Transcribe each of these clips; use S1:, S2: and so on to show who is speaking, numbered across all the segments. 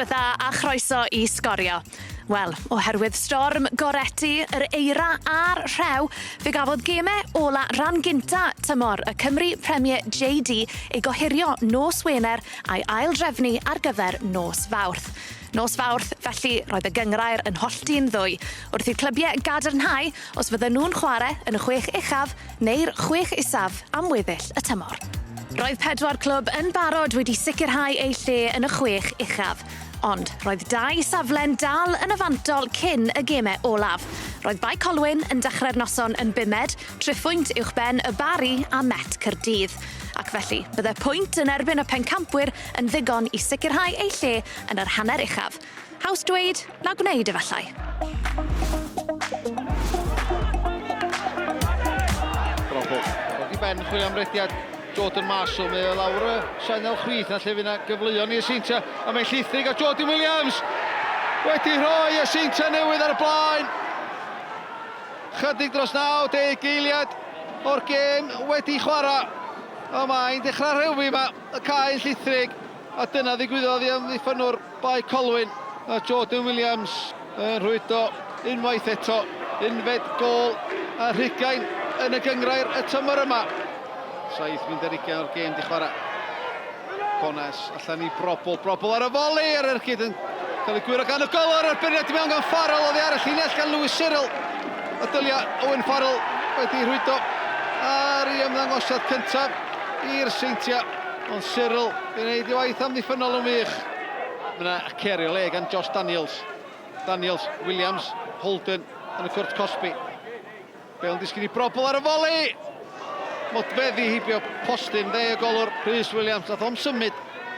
S1: Noswaith dda a chroeso i Sgorio. Wel, oherwydd storm Goretti, yr eira a'r rhew, fe gafodd geme ola ran gynta tymor y Cymru Premier JD ei gohirio nos Wener a'i ail-drefnu ar gyfer nos Fawrth. Nos Fawrth, felly, roedd y gynghrair yn hollti'n ddwy, wrth i'r clybiau gadarnhau os fydden nhw'n chwarae yn y chwech uchaf neu'r chwech isaf am weddill y tymor. Roedd pedwar clwb yn barod wedi sicrhau eu lle yn y chwech uchaf. Ond roedd dau safle'n dal yn y fantol cyn y gemau olaf. Roedd Bae Colwyn yn dechrau'r noson yn bumed, triphwynt uwchben y Barri a Met Caerdydd. Ac felly, bydde pwynt yn erbyn y pencampwyr yn ddigon i sicrhau eu lle yn yr hanner uchaf. Haws dweud na gwneud efallai.
S2: Bravo. Dod i ben chwilio am rediad Jordan Marshall. Mae o lawr y sianel chwith na lle fydd yna gyfleon i'r Seintiau. A mae'n llithrig a Jordan Williams wedi rhoi y Seintiau newydd ar y blaen. Chydig dros 90 eiliad o'r gêm wedi chwarae. A mae'n dechrau rhewi yma y cae yn llithrig. A dyna ddigwyddodd i amddiffynnwr Bae Colwyn a Jordan Williams yn rhwydo unwaith eto, unfed gôl a rhugain yn y gynghrair y tymor yma. 7 munud ar ugain o'r gêm di chwarae. Cones allan i Brobl, Brobl ar y foli ar ergyd yn cael ei gwyro gan y golwr a'r bwriad i mewn gan Farrell oddi ar y llinell gan Lewis Cyril. A dylia Owen Farrell wedi rhwydo ar ei ymddangosiad cyntaf i'r Seintiau. Ond Cyril yn gwneud ei waith amddiffynnol yn wych. Mae yna cerio le gan Josh Daniels. Daniels, Williams, Holden yn y cwrt cosbi. Bale yn disgyn i Brobl ar y foli! Modfeddi heibio postyn dde y golwr Rhys Williams. Nath o'm symud.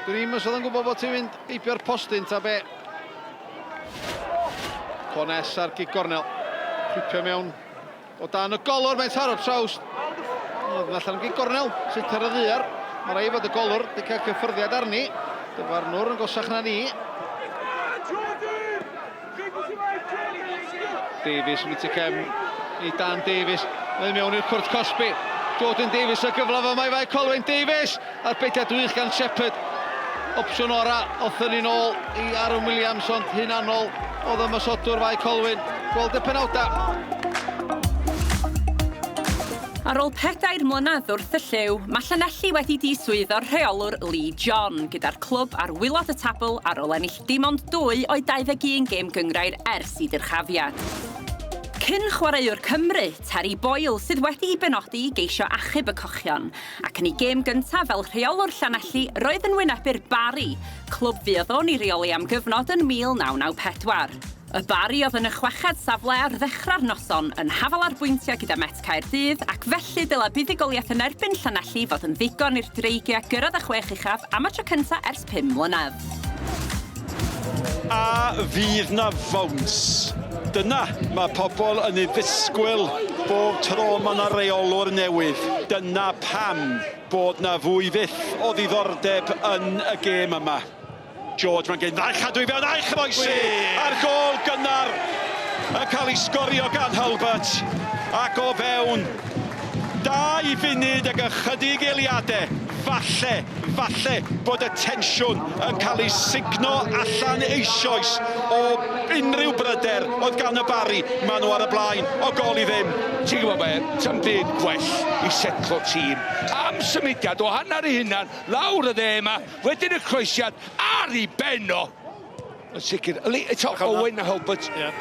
S2: Dwi'n ddim os oedd o'n gwybod bod ti'n mynd heibio'r postyn ta be. Cones ar gig gornel. Chwipio mewn O dan y golwr, mae'n taro'r trawst. Oedd yn allan am gig gornel, sut ar y ddaear. Mae rhaid fod y golwr wedi cael cyffyrddiad arni. Dyfarnwr yn gosach na ni. Davies yn mynd cefn i Dan Davies. Mae'n mewn i'r cwrt cosbi. Jordan Davies y gyfle fo mae Fae Colwyn Davies a'r bediad wych gan Shepherd. Opsiwn ora o thynnu'n ôl i Aaron Williams ond hunanol oedd ymosodwr Fae Colwyn. Gweld y penawdau.
S3: Ar ôl pedair mlynedd wrth y llyw, mae Llanelli wedi diswyddo'r rheolwr Lee John, gyda'r clwb ar waelod y tabl ar ôl ennill dim ond dwy o'i 21 gêm gynghrair ers i ddyrchafiad. Cyn chwaraewr Cymru, Terry Boyle, sydd wedi'i benodi i geisio achub y cochion, Ac yn ei gêm gyntaf fel rheolwr Llanelli, roedd yn wynebu'r Barri, clwb fuodd o'n ei reoli am gyfnod yn 1994. Y Barri oedd yn y chweched safle ar ddechrau'r noson, yn hafal ar bwyntiau gyda Met Caerdydd, ac felly dylai buddugoliaeth yn erbyn Llanelli fod yn ddigon i'r Dreigiau gyrraedd y chwech uchaf am y tro cyntaf ers pum mlynedd.
S4: A fydd 'na fowns? Dyna mae pobl yn ei ddisgwyl bob tro mae 'na reolwr newydd. Dyna pam bod 'na fwy fyth o ddiddordeb yn y gêm yma. George mae'n gyn a'i chadw i fewn a'i chroesi a'r gôl gynnar yn cael ei sgorio gan Hulbert ac o fewn 2 funud ag ychydig eiliadau falle Falle bod y tensiwn yn cael ei sugno allan eisoes o unrhyw bryder oedd gan y Barri. Maen nhw ar y blaen o gol i ddim.
S5: Ti'n gwybod be, sa'm byd gwell i setlo tîm am symudiad o hanner ei hunan lawr y dde yma, wedyn y croesiad ar ei ben o! Yn sicr, eto Owen a Hulbert.
S4: Yeah.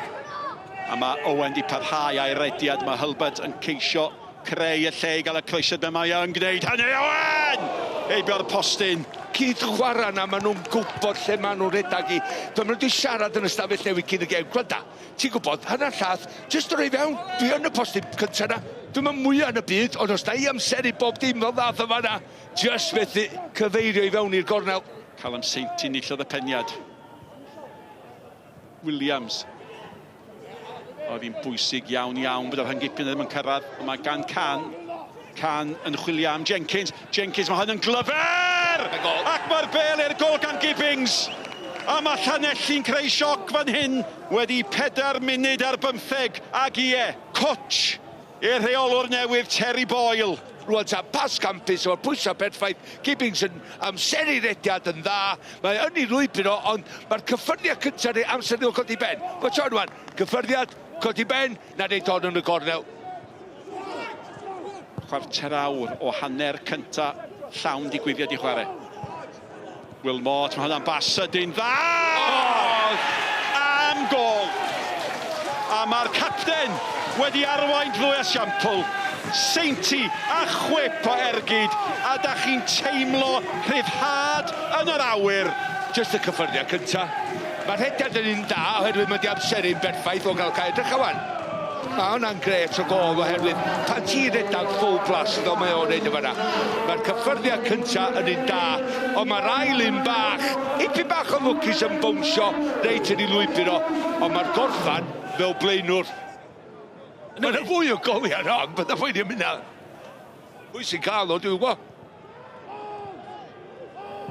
S4: A mae Owen di parhau a'i rediad, mae Hulbert yn ceisio Creu y lle i gael y croesiad be mae yn gwneud hynny Owen! Heibio'r postyn.
S5: Cyd chwarae 'na, maen nhw'n gwybod lle maen nhw'n rhedeg i. Fel maen nhw wedi siarad yn y stafell newid cyn y gêm, gwranda, ti'n gwybod, hanner llath, jyst rhoi fewn, dwi yn y postyn cynta 'na, dwi'm yn mwya yn y byd, ond os na i amseru bob dim fel ddath o fan'na, jyst methu cyfeirio i fewn i'r gornel.
S4: Callum Sainty enillodd y peniad. Williams. Oedd hi'n bwysig iawn iawn bod y rhyngipyn ddim yn cyrraedd. Ond mae gan Can. Can yn chwilio am Jenkins. Jenkins, mae hwn yn glyfer! Ac mae'r bel i'r gol gan Gibbings. A mae Llanelli'n creu sioc fan hyn wedi 4 munud ar bymtheg. Ac ie, cwtsh i'r rheolwr newydd Terry Boyle.
S5: Rwan ta, pas campus efo'r pwysau perffaith. Gibbings yn amseru rediad yn dda. Mae yn ei lwybr o, ond mae'r cyffyrddiad cyntaf neu amser iddo codi ben. Watch on rwan. Cyffyrddiad, codi ben, na neud hon yn y gornel.
S4: Chwarter awr o hanner cynta llawn digwyddiad i chwarae. Wilmot, mae hwnna'n bas sydyn dda! Oh! Am gol! A mae'r capten wedi arwain drwy esiampl. Seinti a chwip o ergyd, a da chi'n teimlo rhyddhad yn yr awyr.
S5: Jyst y cyffyrddiad cynta. Mae'r rhediad yn un da oherwydd mae 'di amseru'n berffaith o gael cae. Edrych wan. Mae hwnna'n grêt o gôl oherwydd pan ti'n rhedeg full blast fel mae o'n neud yn fan'na, mae'r cyffyrddiad cynta yn un da, ond mae'r ail un bach, ipyn bach o lwcus yn bownsio reit yn ei lwybr o, ond mae'r gorffan fel blaenwr. Mae yna fwy o goliau rong, bydda poeni am hynna. Pwy sy'n cael o, dwi'n gwybod.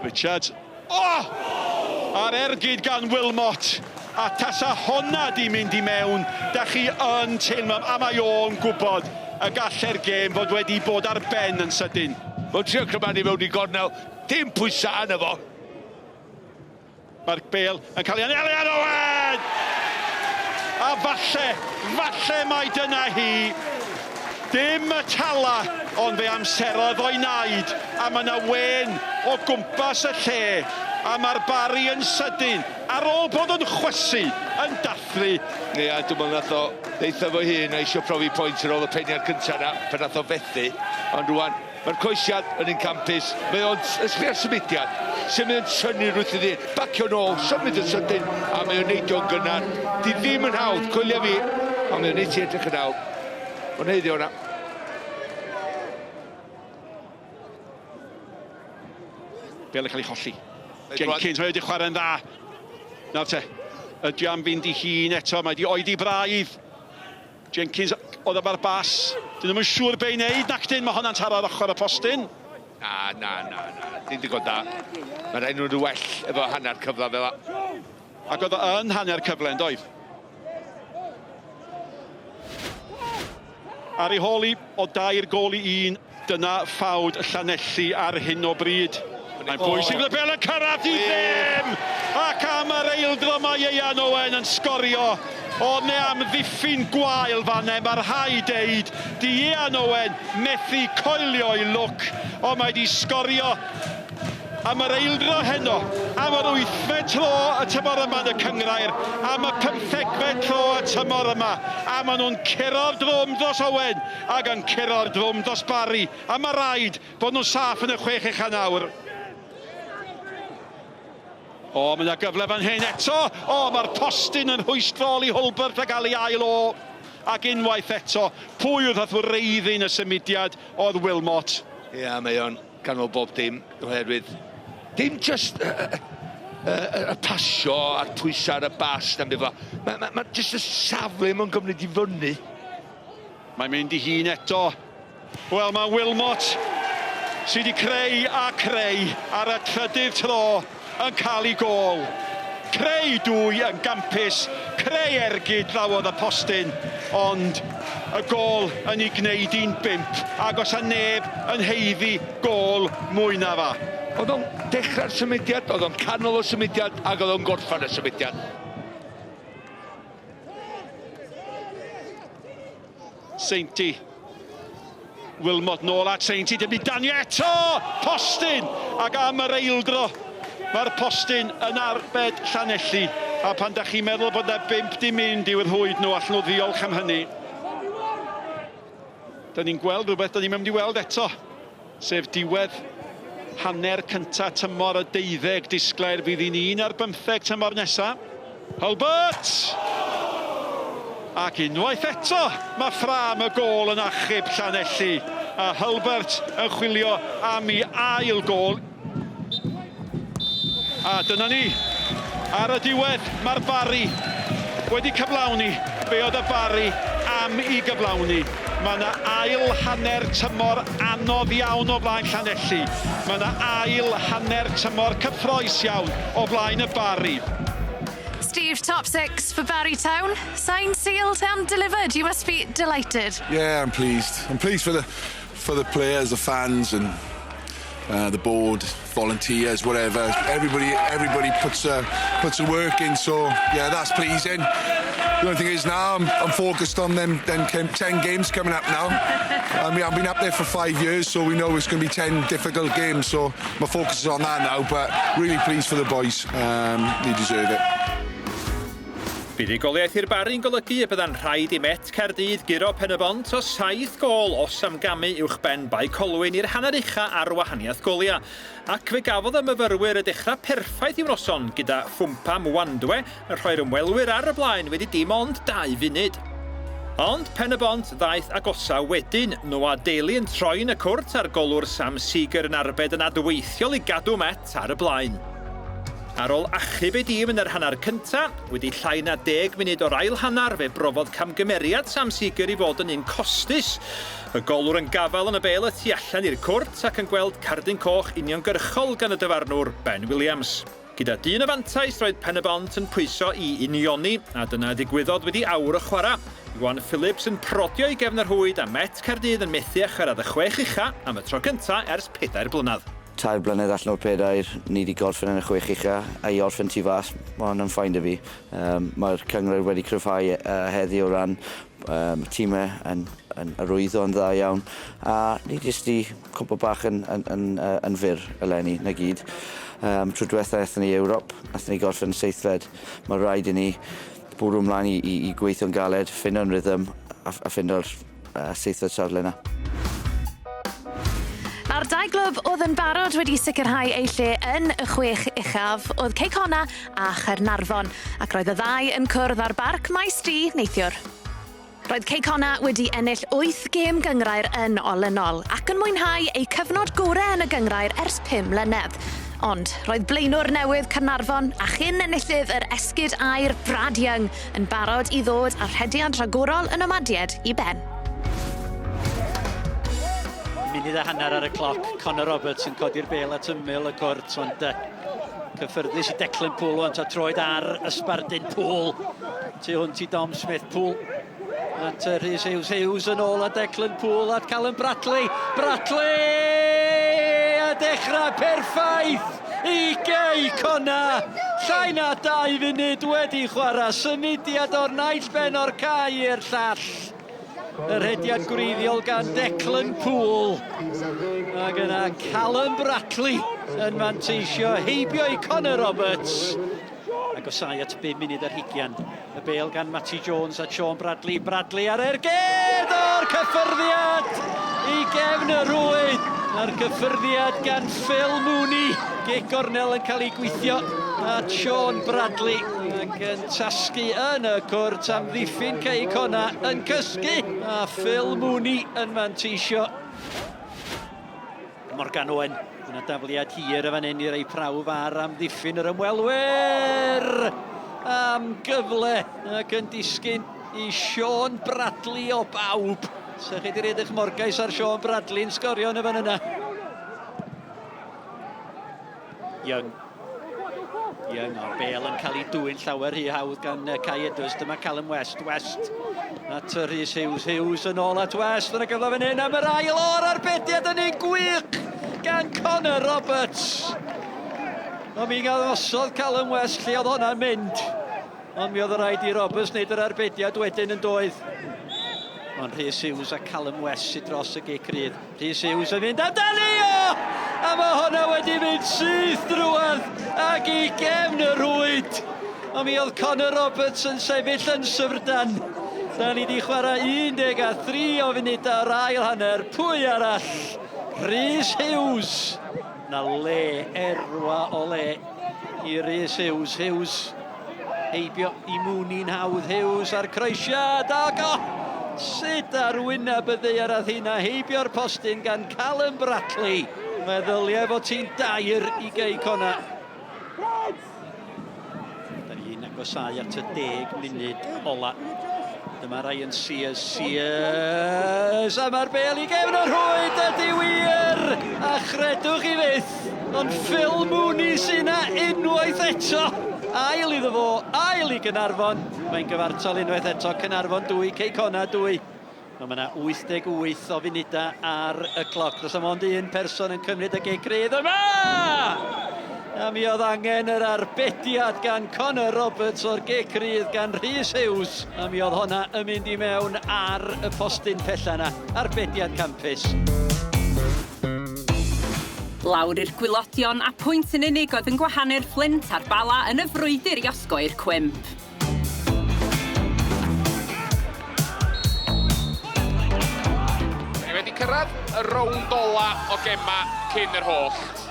S4: Richards. Oh! A'r ergyd gan Wilmot. A tasa honna di mynd i mewn, da chi yn teimlo, a mae o'n gwybod y galle'r gêm fod wedi bod ar ben yn sydyn.
S5: Mae'n trio cymanu mewn i gornel, dim pwysau arno fo.
S4: Mae'r bêl yn cael ei anelu ar Owen! A falle, falle mai dyna hi. Dim y tala, ond fe amserodd o'i naid, a mae yna wên o gwmpas y lle, a mae'r Barri yn sydyn, ar ôl bod yn chwysu, yn dathlu.
S5: Ia, dwi'n meddwl nath o ddeutha fo hun a eisiau profi pwynt ar ôl y peniad cyntaf na, pan nath o fethu, ond rwan Mae'r croesiad yn un campus. Mae o'n ysbia'r symudiad. Sut mae o'n tynnu rwyth i ddyn. Bacio nôl, symud yn sydyn, a mae o'n neidio'n gynnar. Di ddim yn hawdd, coelia fi, ond mae o'n neud ti edrych yn hawdd. Mae'n haeddu hwnna.
S4: Bel yn cael ei cholli. Jenkins, mae wedi chwarae'n dda. Nawr te, ydy am fynd i hun eto, mae wedi oedi braidd. Jenkins oedd efo'r bas. Dyn nhw'm yn siŵr be i wneud, nac dyn, mae honna'n taro ar ochr y postyn.
S5: Na, na, na, na, dim digon da. Mae rhaid nhw'n well efo hanner cyfle fel 'a.
S4: Ac oedd o yn hanner cyfle, yn doedd? Ar ei hôl hi o dair gôl i un, dyna ffawd Llanelli ar hyn o bryd. Mae'n bwysig fod y bêl yn cyrraedd i ddim! Ac am yr eildro mae Ieuan Owen yn sgorio. Ond ne am ddiffyn gwael fan 'ne, mae rhaid deud, di Ieuan Owen methu coelio'i lwc, ond mae di sgorio am yr eildro heno, am yr wythfed tro y tymor yma yn y cynghrair, am y pymthegfed tro y tymor yma, a maen nhw'n curo'r drwm dros Owen ac yn curo'r drwm dros Barry, a mae rhaid bod nhw'n saff yn y chwech ucha nawr. O, mae yna gyfle fan hyn eto. O, mae'r postyn yn rhwystrol i Hulbert a gael ei ail o. Ac unwaith eto, pwy oedd wrth wreiddyn y symudiad oedd Wilmot.
S5: Ia, mae o'n ganol bob dim oherwydd dim jyst y, y, y, y pasio a'r pwysau ar y bas na'n byd fel. Mae ma, ma jyst y safle mae'n gymryd i fyny.
S4: Mae'n mynd i hun eto. Wel, mae Wilmot, sydd wedi creu a creu ar y trydydd tro, yn cael ei gôl. Creu dwy yn gampus, creu ergyd ddawodd y postyn, ond y gôl yn ei gwneud hi'n bump, ac oes 'na neb yn haeddu gôl mwy na fa.
S5: Oedd o'n dechrau'r symudiad, oedd o'n canol y symudiad, ac oedd o'n gorffen y symudiad.
S4: Seinti. Wilmot nôl at Seinti, dim di danio eto! Postyn! Ac am yr eildro, mae'r postyn yn arbed Llanelli. A pan da chi'n meddwl bod yna bump di mynd i'w rhwyd nhw, allan nhw ddiolch am hynny. Da ni'n gweld rhywbeth da ni'n mynd i weld eto, sef diwedd hanner cynta tymor y deuddeg disglair fydd hi'n un ar bymtheg tymor nesa. Hulbert! Ac unwaith eto mae ffrâm y gôl yn achub Llanelli a Hulbert yn chwilio am ei ail gôl. A dyna ni. Ar y diwedd, mae'r Barri wedi cyflawni be oedd y Barri am i gyflawni. Mae yna ail hanner tymor anodd iawn o flaen Llanelli. Mae yna ail hanner tymor cyffroes iawn o flaen y Barri.
S1: Steve, top six for Barry Town. Signed, sealed and delivered. You must be delighted.
S6: Yeah, I'm pleased. I'm pleased for the for the players, the fans and uh, the board, volunteers, whatever. Everybody, everybody puts a, puts a work in. So yeah, that's pleasing. The only thing is now I'm, I'm focused on them, them 10 games coming up now. I mean, I've been up there for five years, so we know it's going to be 10 difficult games. So my focus is on that now, but really pleased for the boys. Um, they deserve it.
S7: Buddugoliaeth i'r Barri'n golygu y bydda'n rhaid i Met Caerdydd guro Pen-y-bont o saith gôl os am gamu uwch ben Bae Colwyn i'r hanner ucha ar wahaniaeth goliau. Ac fe gafodd y myfyrwyr y dechrau perffaith i'w noson gyda Fumpa Mwandwe yn rhoi'r ymwelwyr ar y blaen wedi dim ond dau funud. Ond Pen-y-bont ddaeth agosa wedyn, Noah Daly yn troi yn y cwrt a'r golwr Sam Seeger yn arbed yn adweithiol i gadw Met ar y blaen. Ar ôl achub ei dîm yn yr hanner cyntaf, wedi llai na deg munud o'r ail hanner fe brofodd camgymeriad Sam Seeger i fod yn un costus. Y golwr yn gafael yn y bêl y tu allan i'r cwrt ac yn gweld cardyn coch uniongyrchol gan y dyfarnwr Ben Williams. Gyda dyn o fantais roedd Pen-y-bont yn pwyso i unioni, a dyna ddigwyddodd wedi awr o chwarae. Iwan Phillips yn prodio i gefn yr rhwyd a Met Caerdydd yn methu â chyrraedd y chwech ucha am y tro cyntaf ers pedair blynedd.
S8: Tair blynedd allan o'r pedair, ni wedi gorffen yn y chwech ucha, a i orffen tu fas, mae hwn yn fine 'da fi. Um, Mae'r cynghrair wedi cryfhau uh, heddi o ran um, tîmau yn, yn arwyddo yn dda iawn, a ni jyst i cwmpo bach yn, yn, yn, uh, yn fyr eleni, na gyd. Um, tro diwetha aethon ni Ewrop, aethon ni gorffen seithfed. Mae rhaid i ni bwrw ymlaen i, i, i gweithio'n galed, ffindo'n rhythm a, a ffindo'r uh, seithfed safle yna.
S1: A'r dau glwb oedd yn barod wedi sicrhau eu lle yn y chwech uchaf oedd Cei Connah a Chaernarfon, ac roedd y ddau yn cwrdd ar Barc Maes D neithiwr. Roedd Cei Connah wedi ennill wyth gêm gynghrair yn olynol ac yn mwynhau eu cyfnod gorau yn y gynghrair ers pum mlynedd. Ond roedd blaenwr newydd Caernarfon a chyn enillydd yr Esgid Aur Brad Young yn barod i ddod â rhediad rhagorol y Nomadiaid i ben.
S9: Munud a hanner ar y cloc, Connor Roberts yn codi'r bêl at ymyl y cwrt, ond uh, cyffyrddus i Declan Poole ond ta troed ar y sbardun Poole. Tu hwnt i Dom Smith Poole. At uh, Rhys Hughes, Hughes yn ôl at Declan Poole, at Callum Bradley. Bradley! A dechrau perffaith i Gei Connah. Llai na dau funud wedi chwarae, symudiad o'r naill ben o'r cae i'r llall. Y rhediad gwreiddiol gan Declan Poole. Ac yna Callum Bradley yn manteisio heibio i Connor Roberts. Agosau at 5 munud ar hugian. Y bêl gan Matty Jones at Sean Bradley. Bradley ar ergyd o'r cyffyrddiad i gefn y rhwyd. A'r cyffyrddiad gan Phil Mooney. Gic gornel yn cael ei gweithio at Sean Bradley ac yn tasgu yn y cwrt am ddiffyn Cei Connah yn cysgu a Phil Mooney yn manteisio. Morgan Owen, yna dafliad hir y fan hyn i rei prawf ar amddiffyn yr ymwelwyr am gyfle ac yn disgyn i Sean Bradley o bawb. Sa chi wedi rhedeg morgais ar Sean Bradley'n sgorio yn y fan yna. Young. Young o'r bel yn cael ei dwyn llawer rhy hawdd gan Kai Edwards. Dyma Callum West. West at Rhys Hughes. Hughes yn ôl at West. Yna gyfle fan hyn am yr ail o'r arbediad yn un gwych gan Connor Roberts. Ond mi gafodd Callum West lle oedd hwnna'n mynd. Ond mi oedd rhaid i Roberts wneud yr arbediad wedyn yn doedd. Ond Rhys Hughes a Callum West sydd dros y gic rydd. Rhys Hughes yn mynd amdani o! A mae hwnna wedi mynd syth drwadd ac i gefn y rhwyd. Ond mi oedd Connor Roberts yn sefyll yn syfrdan. Da ni wedi chwarae 13 o funudau o'r ail hanner. Pwy arall? Rhys Hughes. Na le, erwa o le i Rhys Hughes. Hughes heibio i Mooney'n hawdd. Hughes a'r croesiad ac o! Sut ar wyneb y ddaear ath hynna heibio'r postyn gan Callum Bradley. Meddyliau fod ti'n dair i Gei Connah. Da ni'n agosau at y deg munud ola. Dyma Ryan Sears, Sears, a mae'r bel i gefn o'r rhwyd, ydy wir! A chredwch chi fyth, ond Phil Mooney sy'n na unwaith eto. Ail iddo fo, ail i Gaernarfon. Mae'n gyfartal unwaith eto, Caernarfon 2, Cei Connah 2. Wel, mae yna 88 o funudau ar y cloc. Does am ond un person yn cymryd y gic rydd yma! A mi oedd angen yr arbediad gan Connor Roberts o'r gic rydd gan Rhys Hughes. A mi oedd honna yn mynd i mewn ar y postyn pella yna. Arbediad campus.
S3: Lawr i'r gwylodion a pwynt yn unig oedd yn gwahanu'r Fflint a'r Bala yn y frwydr i osgoi'r cwymp.
S10: Ni wedi cyrraedd y rownd ola o gema cyn yr hollt.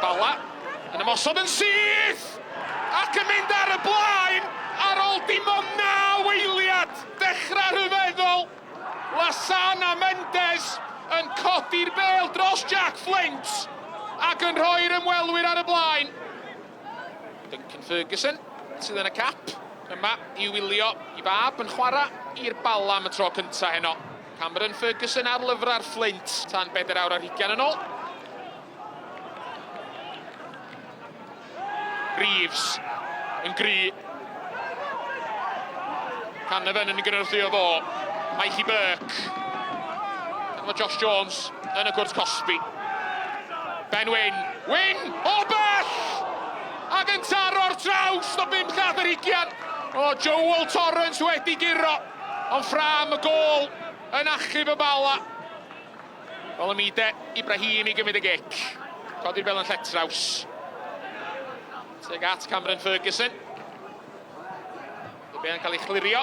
S10: Bala yn ymosod yn syth ac yn mynd ar y blaen ar ôl dim ond naw eiliad. Dechrau rhyfeddol. Lasana Mendes yn codi'r bêl dros Jack Flint ac yn rhoi'r ymwelwyr ar y blaen. Duncan Ferguson sydd yn y cap yma i wylio i fab yn chwarae i'r Bala am y tro cyntaf heno. Cameron Ferguson ar lyfrau'r Fflint tan bedair awr ar hugain yn ôl. Reeves yn gry. Canavan yn gynorthwyo fo. Mikey Burke. Efo Josh Jones yn y cwrt cosbi. Ben Wyn. Wyn! O bell! Ac yn taro'r traws o bum llath yr hugian. O, Joel Torrance wedi guro. Ond ffrâm y gôl yn achub y Bala. Olamide Ibrahim i gymryd y gic. Codi'r bel yn lletraws. Tuag at Cameron Ferguson. Y bel yn cael ei chlirio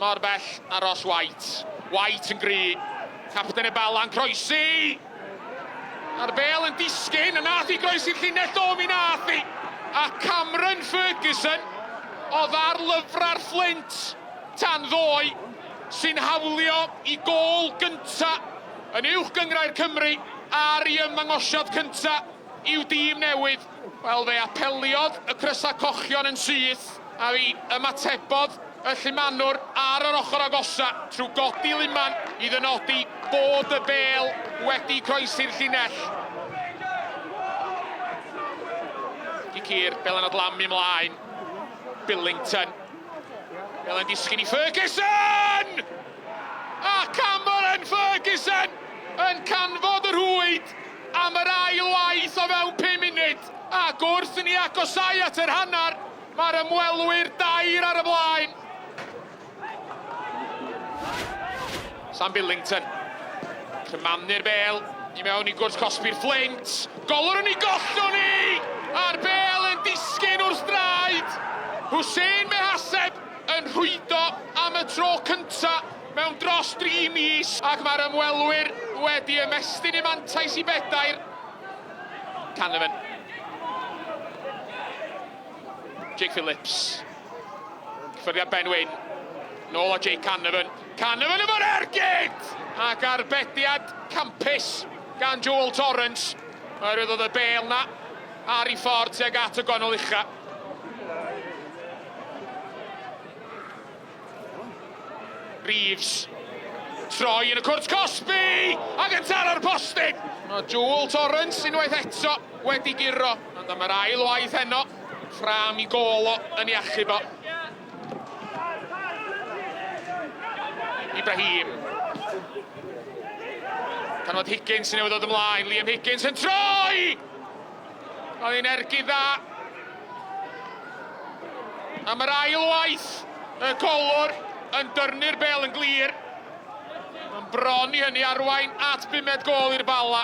S10: mor bell a Ross White. White yn gry. Capten y Bala'n croesi! A'r bel yn disgyn, a nath i groesi'r llinell do mi nath i. A Cameron Ferguson oedd ar lyfrau'r Fflint tan ddoe sy'n hawlio i gôl gynta yn Uwch Gynghrair Cymru ar ei ymddangosiad cynta i'w dîm newydd. Wel, fe apeliodd y crysau cochion yn syth, a fi ymatebodd y llumanwr ar yr ochr agosa trwy godi luman i ddynodi bod y bêl wedi croesi'r llinell. Gic hir, belen o dlam i mlaen. Billington. Belen disgyn i Ferguson! A Cameron Ferguson yn canfod y rhwyd am yr ail waith o fewn 5 munud. Ac wrth i ni agosáu at yr hanner, mae'r ymwelwyr dair ar y blaen. Sam Billington. Cymanu'r bel i mewn i gwrs cosbi'r Fflint. Golwr yn ei gollwng ni! A'r bel yn disgyn wrth draed. Hussein Mehaseb yn rhwydo am y tro cynta mewn dros dri mis ac mae'r ymwelwyr wedi ymestyn eu mantais i bedair. Canavan. Jake Phillips. Cyffyrddiad Ben Wyn. Nôl â Jake Canavan. Canavan efo'r ergyd! Ac arbediad campus gan Joel Torrance. Oherwydd oedd y bêl na ar ei ffordd tuag at y gornel ucha. Reeves. Troi yn y cwrt cosbi! Ac yn taro'r postyn! Mae Joel Torrance unwaith eto wedi guro. Ond am yr ail waith heno, ffrâm i gôl o yn ei achub o. Ibrahim. Canfod Higgins sy'n newydd ddod ymlaen. Liam Higgins yn troi! Oedd hi'n ergyd dda. Am yr ail waith, y golwr yn dyrnu'r bel yn glir. Mae'n bron i hynny arwain at bumed gôl i'r Bala.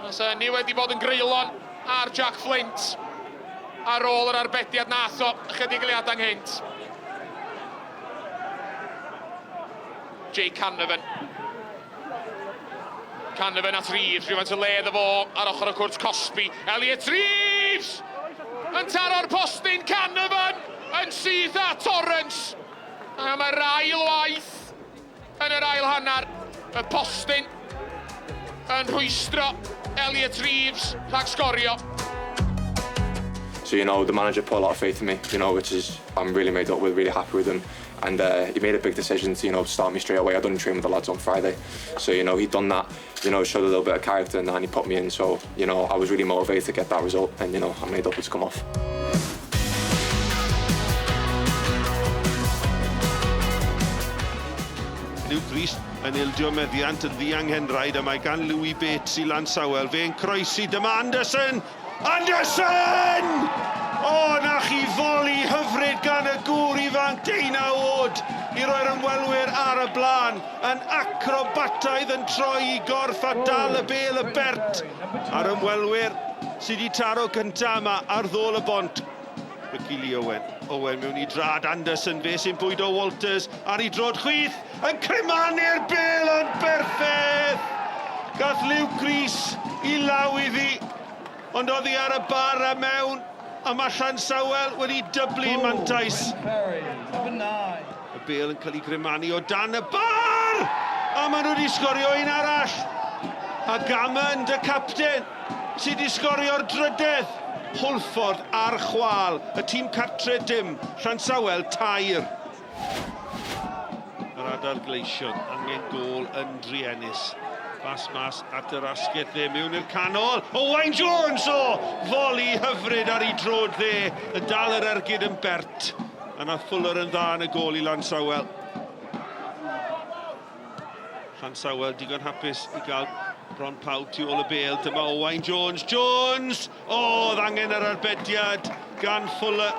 S10: Os hynny wedi bod yn greulon ar Jack Flint ar ôl yr arbediad nath o ychydig eiliadau ynghynt. Jake Canavan. Canavan at Reeves, rhywfaint o le iddo fo ar ochr y cwrt cosbi. Elliot Reeves! Yn taro'r postyn, Canavan yn syth at Torrance. A mae'r ail waith yn yr ail hanner, y postyn yn rhwystro Elliot Reeves rhag sgorio.
S11: So, you know, the manager put a lot of faith in me, you know, which is, I'm really made up with, really happy with him. And he made a big decision to, you know, start me straight away. I'd only trained with the lads on Friday. So, you know, he'd done that, you know, showed a little bit of character and that, and he put me in. So, you know, I was really motivated to get that result and, you know, I made up it's come off.
S12: Luke Rees yn ildio meddiant yn ddianghenraid a mae gan Louis Bates i Lansawel. Fe'n croesi, dyma Anderson! Anderson! O, na chi foli hyfryd gan y gŵr ifanc deunaw oed i roi'r ymwelwyr ar y blaen, yn acrobataidd yn troi i gorff a dal y bêl y bert a'r ymwelwyr sydd wedi taro cynta yma ar ddôl y bont. Ricky Lee Owen. Owen mewn i drad Anderson, fe sy'n bwydo Walters ar ei drod chwith, yn crymanu'r bêl yn berffeth! Gath Luke Rees i law iddi, ond oddi ar y bar a mewn, a mae Llansawel wedi dyblu mantais. Y bêl yn cael ei grymanu o dan y bar! A maen nhw wedi sgorio un arall! A Gammond, y capten, sydd wedi sgorio'r drydedd. Hwlffordd ar chwâl, y tîm cartre dim, Llansawel tair. Yr adar gleision angen gôl yn druenus. Bas mas at yr asgell dde, mewn i'r canol. Owain Jones o foli hyfryd ar ei drod dde, yn dal yr ergyd yn bert. A nath Fuller yn dda yn y gôl i Lansawel. Llansawel digon hapus i gael bron pawb tu ôl y bêl. Dyma Owain Jones. Jones! O, oedd angen yr arbediad gan Fuller.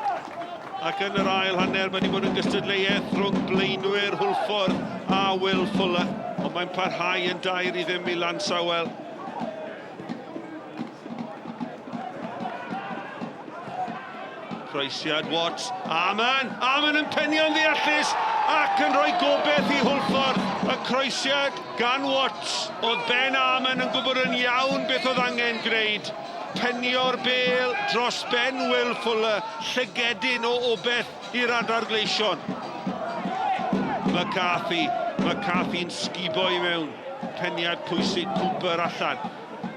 S12: Ac yn yr ail hanner, mae wedi bod yn gystadleuaeth rhwng blaenwyr Hwlffordd a Will Fuller. Ond mae'n parhau yn 2-0 i Lansawel. Croesiad Watts, Amon, Amon yn penio'n ddeallus ac yn rhoi gobeith i Hwlffordd. Y croesiad gan Watts, oedd Ben Amon yn gwybod yn iawn beth oedd angen gwneud. Penio'r bêl dros ben Will Fuller, llygedyn o obeith i'r adar gleision. McCarthy, McCarthy'n sgubo i mewn. Peniad pwysig Cooper allan.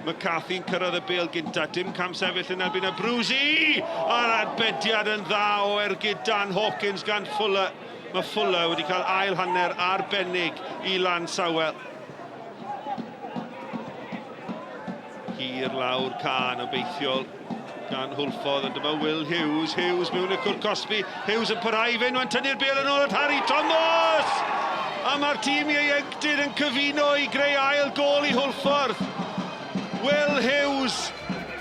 S12: McCarthy'n cyrraedd y bêl gynta, dim camsefyll yn erbyn Abruzzi! A'r arbediad yn dda o ergyd Dan Hawkins gan Fuller. Mae Fuller wedi cael ail hanner arbennig i Lansawel. Hir lawr cân obeithiol gan Hwlffordd, ond dyma Will Hughes. Hughes mewn y cwrt cosbi. Hughes yn parhau i fynd, mae'n tynnu'r bêl yn ôl at Harry Thomas! A mae'r tîm ieuenctid yn cyfuno i greu ail gôl i Hwlffordd. Will Hughes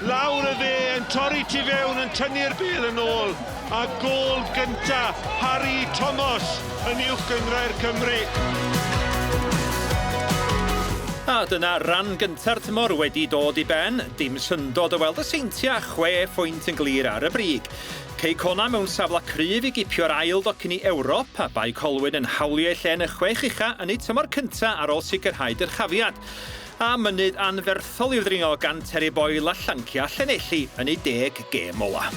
S12: lawr y dde yn torri tu fewn yn tynnu'r bêl yn ôl a gôl gynta Harry Thomas yn Uwch Gynghrair Cymru.
S7: A dyna ran gynta'r tymor wedi dod i ben. Dim syndod o weld y Seintiau chwe phwynt yn glir ar y brig. Cei Connah mewn safle cryf i gipio'r ail docyn i Ewrop, a Bae Colwyn yn hawlio eu lle yn y chwech ucha yn eu tymor cynta ar ôl sicrhau dyrchafiad. A mynydd anferthol i'w ddringo gan Terry Boyle a llancia Llanelli yn eu deg gêm ola.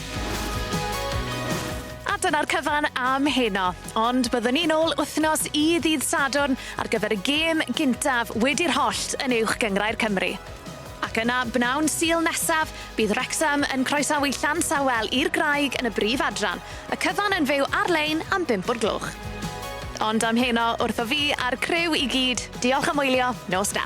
S1: A dyna'r cyfan am heno. Ond byddwn ni nôl wythnos i ddydd Sadwrn ar gyfer y gêm gyntaf wedi'r hollt yn Uwch Gynghrair Cymru. Ac yna, bnawn Sul nesaf, bydd Wrecsam yn croesawu Llansawel i'r Graig yn y brif adran, y cyfan yn fyw ar-lein am bump o'r gloch. Ond am heno, wrtho fi a'r criw i gyd, diolch am wylio, nos da.